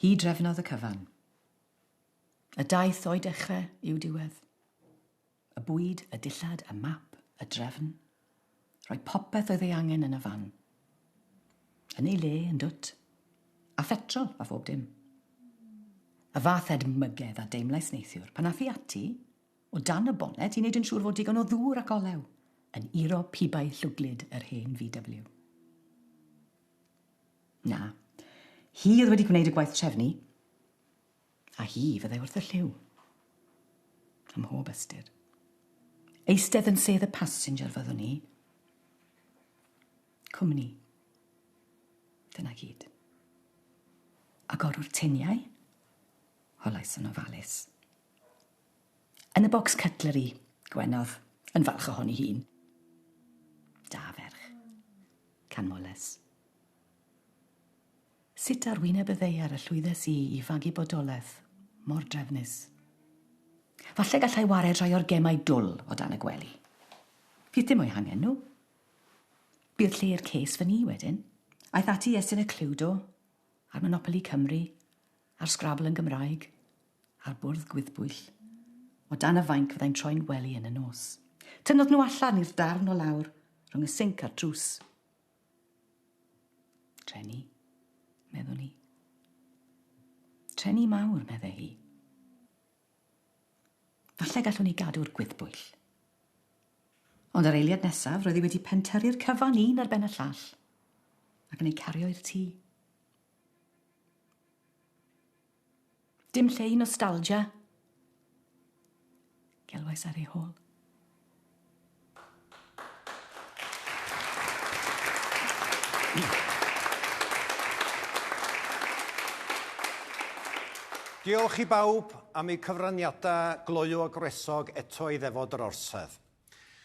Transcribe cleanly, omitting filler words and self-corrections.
Hi drefnodd y cyfan. Y daith o'i dechrau i'w diwedd. Y bwyd, y dillad, y map, y drefn. Rhoi popeth oedd ei angen yn y fan. Yn ei le, yn dwt. A phetrol, a phob dim. Y fath edmygedd a deimlais neithiwr pan ath hi ati, o dan y bonet, i wneud yn siŵr fod digon o ddŵr ac olew yn iro pibau llwglyd yr hen VW. Na, hi oedd wedi gwneud y gwaith trefnu, a hi fyddai wrth y llyw. Ym mhob ystyr. Eistedd yn sedd y passenger fyddwn i. Cwmni. Dyna gyd. Agorwr tuniau? Holais yn ofalus. Yn y bocs cutlery, gwenodd, yn falch ohoni hun. Da, ferch. Canmoles. Sut ar wyneb y ddaear y llwyddes i i fagu bodolaeth mor drefnus? Falle gallai wared rhai o'r gemau dwl o dan y gwely. Fydd dim o'u hangen nhw. Bydd lle i'r ces fy ni wedyn. Aeth ati i estyn y Cluedo, a'r Monopoly Cymru, a'r Scrabble yn Gymraeg, a'r bwrdd gwyddbwyll. O dan y fainc fyddai'n troi'n wely yn y nos. Tynnodd nhw allan i'r darn o lawr rhwng y sinc a'r drws. Treni, meddwn i. Treni mawr, medde hi. Falle gallwn ni gadw'r gwyddbwyll. Ond yr eiliad nesaf, roedd hi wedi pentyrru'r cyfan un ar ben y llall, ac yn eu cario i'r tŷ. Dim lle i nostalgia. Gelwais ar ei hôl. Diolch i bawb am eu cyfraniadau gloyw a gwresog eto i ddefod yr Orsedd.